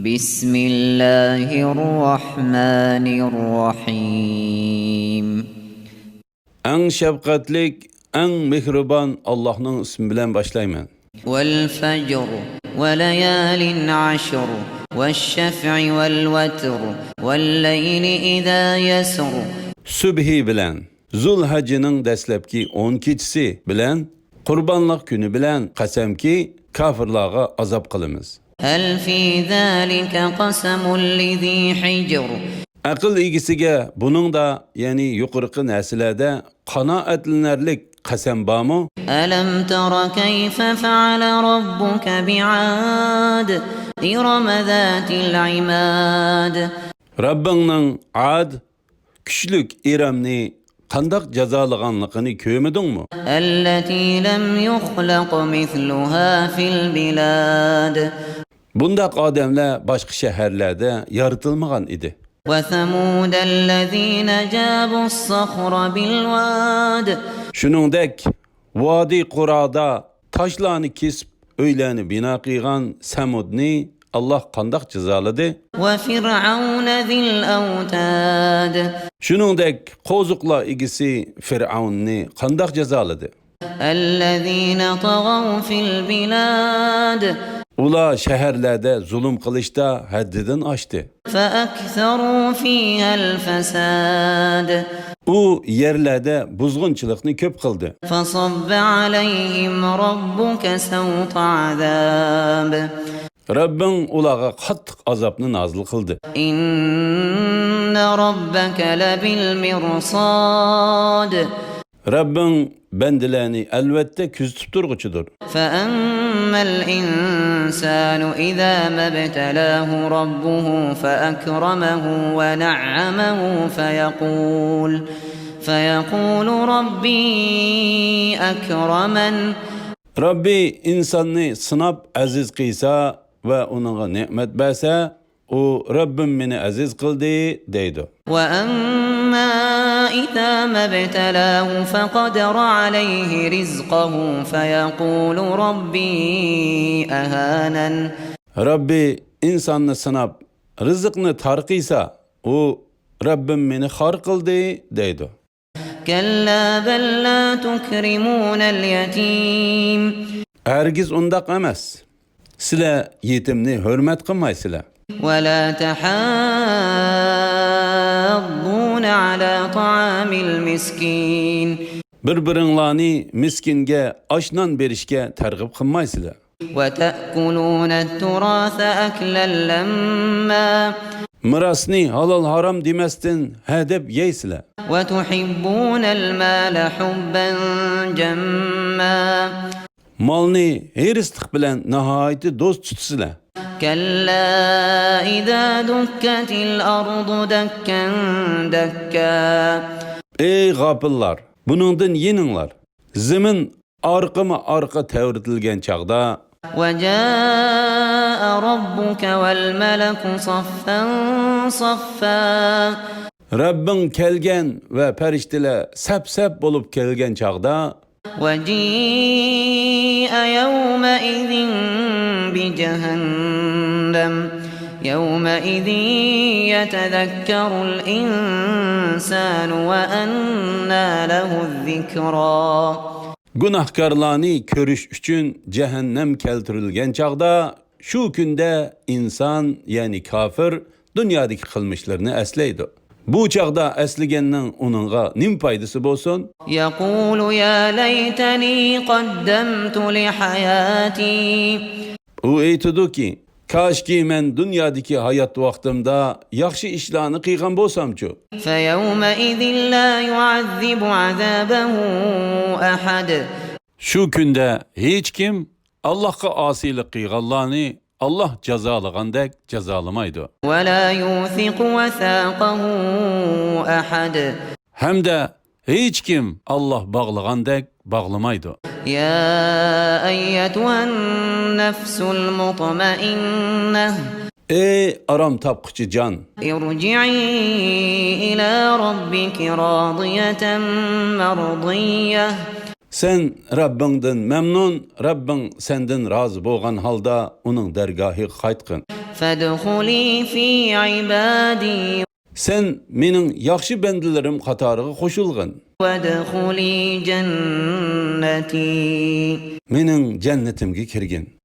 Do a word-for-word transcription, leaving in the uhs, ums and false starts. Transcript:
بسم الله الرحمن الرحيم. ئەڭ شەپقەتلىك، ئەڭ مېھرىبان ئاللاھنىڭ ئىسمى بىلەن باشلايمەن. والفجر، وليال عشر، والشفع والوتر، والليل إذا يسر. سۈبھى بىلەن، زۇلھەججىنىڭ دەسلەپكى ئون كېچىسى بىلەن، قۇربانلىق كۈنى بىلەن قەسەمكى، كاپىرلارغا ئازاب قىلىمىز. هل في ذلك قسم لذي حجر. ئەقىل ئىگىسىگە بۇنىڭدا، يەنى يۇقىرىقى نەرسىلەردە قانائەتلىنەرلىك قەسەم بارمۇ؟ ألم تر كيف فعل ربك بعاد إرم ذات العماد. رەببىڭنىڭ ئاد، كۈچلۈك ئىرەمنى قانداق جازالىغانلىقىنى كۆرمىدىڭمۇ؟ التي لم يخلق مثلها في البلاد. بۇنداق ئادەملەر باشقا شەھەرلەردە يارىتىلمىغان ئىدى. وثمود الذين جابوا الصخر بالواد. شۇنىڭدەك ۋادى قۇرادا تاشلارنى كېسىپ، ئۆيلەرنى بىنا قىلغان سەمۇدنى ئاللاھ قانداق جازالىدى؟ وفرعون ذي الأوتاد. شۇنىڭدەك قوزۇقلار ئىگىسى فىرئەۋننى قانداق جازالىدى؟ الذين طغوا في البلاد. ئۇلار شەھەرلەردە زۇلۇم قىلىشتا ھەددىدىن ئاشتى. فأكثروا فيها الفساد. ئۇ يەرلەردە بۇزغۇنچىلىقنى كۆپ قىلدى. فصب عليهم ربك سوط عذاب. رەببىڭ ئۇلارغا قاتتىق ئازابنى نازىل قىلدى. إن ربك لبالمرصاد. رەببىڭ بەندىلەرنى ئەلۋەتتە كۆزىتىپ تۇرغۇچىدۇر. فأما الإنسان إذا ما ابتلاه ربه فأكرمه ونعمه فيقول، فيقول ربي أكرمن. رەببى ئىنساننى سىناپ ئەزىز قىلسا ۋە ئۇنىڭغا نېمەت بەرسە، ئۇ رەببىم مېنى ئەزىز قىلدى دەيدۇ. وأما إذا ما ابتلاه فقدر عليه رزقه فيقول ربي أهانن. رەببى ئىنساننى سىناپ، رىزىقنى تار قىلسا، ئۇ رەببىم مېنى خار قىلدى دەيدۇ. كلا بل لا تكرمون اليتيم. ھەرگىز ئۇنداق ئەمەس. سىلەر يېتىمنى ھۆرمەت قىلمايسىلەر. ولا تحاضون على طعام المسكين. بىر-بىرىڭلارنى مىسكىنگە ئاش-نان بېرىشكە تەرغىب قىلمايسىلەر. وتأكلون التراث أكلا لما. مىراسنى ھالال-ھارام دېمەستىن ھە دەپ يەيسىلەر. وتحبون المال حبا جما. مالنى ھېرىسلىق بىلەن ناھايىتى دوست تۇتىسىلەر. كلا إذا دكت الأرض دكا دكا. ئەي غاپىللار، بۇنىڭدىن يېنىڭلار. زېمىن ئارقىمۇ ئارقا تەۋرىتىلگەن چاغدا. وجاء ربك والملك صفا صفا. رەببىڭ كەلگەن ۋە پەرىشتىلەر سەپ-سەپ بولۇپ كەلگەن چاغدا. وجيء يومئذ بجهنم يومئذ يتذكر الإنسان وأنى له الذكرى. گۇناھكارلارنى كۆرۈش ئۈچۈن جەھەننەم كەلتۈرۈلگەن چاغدا، شۇ كۈندە ئىنسان، يەنى كاپىر، دۇنيادىكى قىلمىشلىرىنى ئەسلەيدۇ. بۇ چاغدا ئەسلىگەننىڭ ئۇنىڭغا نېمە پايدىسى بولسۇن؟ يقول يا ليتني قدمت لحياتي. ئۇ ئېيتىدۇكى، كاشكى مەن دۇنيادىكى ھايات ۋاقتىمدا ياخشى ئىشلارنى قىلغان بولسامچۇ؟ فيومئذ لا يعذب عذابه أحد. شۇ كۈندە ھېچكىم ئاللاھقا ئاسىيلىق قىلغانلارنى ئاللاھ جازالىغاندەك جازالىمايدۇ. ولا يوثق وثاقه أحد. ھەمدە ھېچكىم ئاللاھ باغلىغاندەك باغلىمايدۇ. يا أيتها النفس المطمئنة. ئەي ئارام تاپقۇچى جان! ارجعي إلى ربك راضية مرضية. سەن رەببىڭدىن مەمنۇن، رەببىڭ سەندىن رازى بولغان ھالدا ئۇنىڭ دەرگاھىغا قايتقىن. فادخلي في عبادي. سەن مېنىڭ ياخشى بەندىلىرىم قاتارىغا قوشۇلغىن. وادخلي جنتي. مېنىڭ جەننىتىمگە كىرگىن.